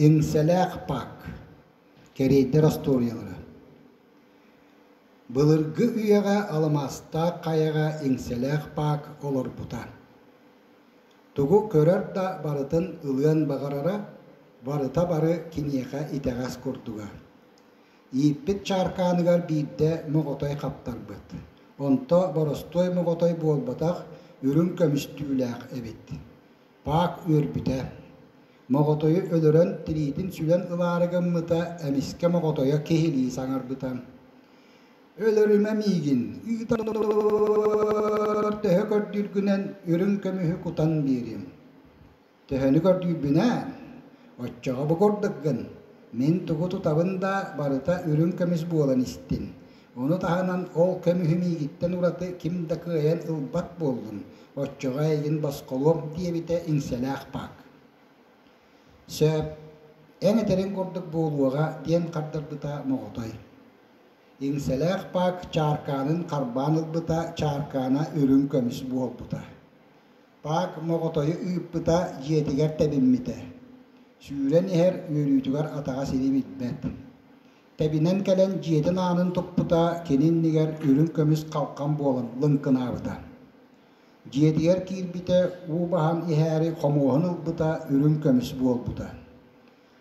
Иҥсэлээх пак Кэриэйдэр остуоруйалара Былыргы үйэҕэ аламаастаах хайаҕа иҥсэлээх паак олорбута. Тугу көрөр да барытын ылыан баҕарара, барыта бары киниэхэ итэҕэс курдуга. Ииппит чааркааныгар биирдэ моҕотой хаптарбыт. Онто боростуой моҕотой буолбатах, үрүҥ көмүс түүлээх эбит. Паак үөрбүтэ. Моҕотойу өлөрөн, тириитин сүлэн ылаары гыммыта, эмискэ моҕотойо киһилии саҥарбыта: «Өлөрүмэ миигин, ыытар төһө көрдүүргүнэн үрүҥ көмүһү кутан биэриэм. Төһөнү көрдүүрбүнээн, оччоҕо бу курдукгын, мин тугу тутабын да барыта үрүҥ көмүс буолан истин. Ону таһынан ол көмүһү миигиттэн ураты ким да кыайан ылбат буоллун, оччоҕо эйигин босхолуом» диэбитэ иҥсэлээх Пак. «Сөп, эн этэриҥ курдук буолуоҕа» диэн хардарбыта Моҕотой. Иҥсэлээх Пак чааркаанын харбаан ылбыта, чааркаана үрүҥ көмүс буолбута. Пак моҕотойу ыыппыта, дьиэтигэр тэбиммитэ. Сүүрэн иһэр үөрүүтүгэр атаҕа сири билбэт. Тэбинэн кэлэн дьиэтин аанын туппута, кини иннигэр үрүҥ көмүс халхан буолан лыҥкынаабыта. Дьиэтигэр киирбитэ, уу баһан иһээри хомуоһун ылбыта, үрүҥ көмүс буолбута.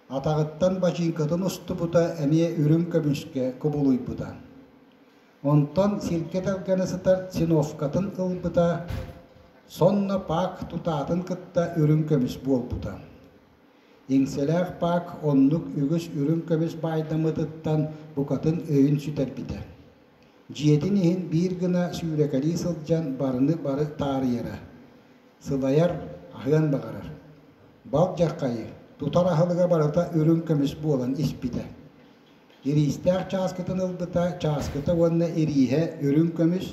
Атаҕыттан бачыыҥкатын устубута, эмиэ үрүҥ көмүскэ кубулуйбута. Онтон сиргэ тэлгэнэ сытар циновкатын ылбыта, сонно Пак тутаатын кытта үрүҥ көмүс буолбута. Иҥсэлээх Пак оннук үгүс үрүҥ көмүс баайдаммытыттан букатын өйүн сүтэрбитэ. Дьиэтин иһин биир гына сүүрэкэлии сылдьан барыны бары таарыйара, сылайар, аһыан баҕарар. Балдьархайы, тутар аһылыга барыта үрүҥ көмүс буолан испитэ. Ириистээх чааскытын ылбыта, чааскыта уонна ирииһэ үрүҥ көмүс,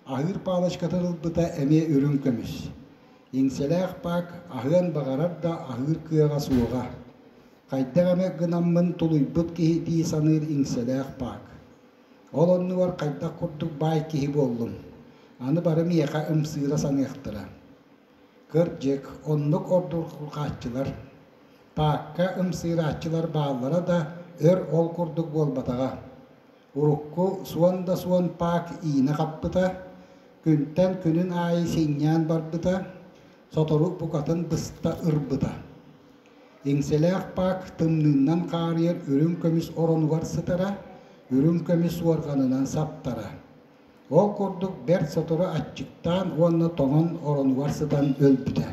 аһыыр палочкатын ылбыта эмиэ үрүҥ көмүс. Иҥсэлээх Пак аһыан баҕарар да аһыыр кыаҕа суоҕа. Хайдах эмэ гынаммын тулуйбут киһи дии саныыр иҥсэлээх Пак. Ол оннугар хайдах курдук баай киһи буоллум. Аны бары миэхэ ымсыыра саныахтара. Кырдьык, оннук ордурҕааччылар, паакка ымсыырааччылар бааллара да, өр ол курдук буолбатаҕа. Урукку суон да суон паак иинэ хаппыта, күнтэн күнүн аайы синньээн барбыта, сотору букатын быста ырбыта. Иҥсэлээх паак тымныыннан хаарыйар үрүҥ көмүс оронугар сытара, үрүҥ көмүс уорганынан саптара. Ол курдук бэрт сотору аччыктаан уонна тоҥон оронугар сытан өлбүтэ.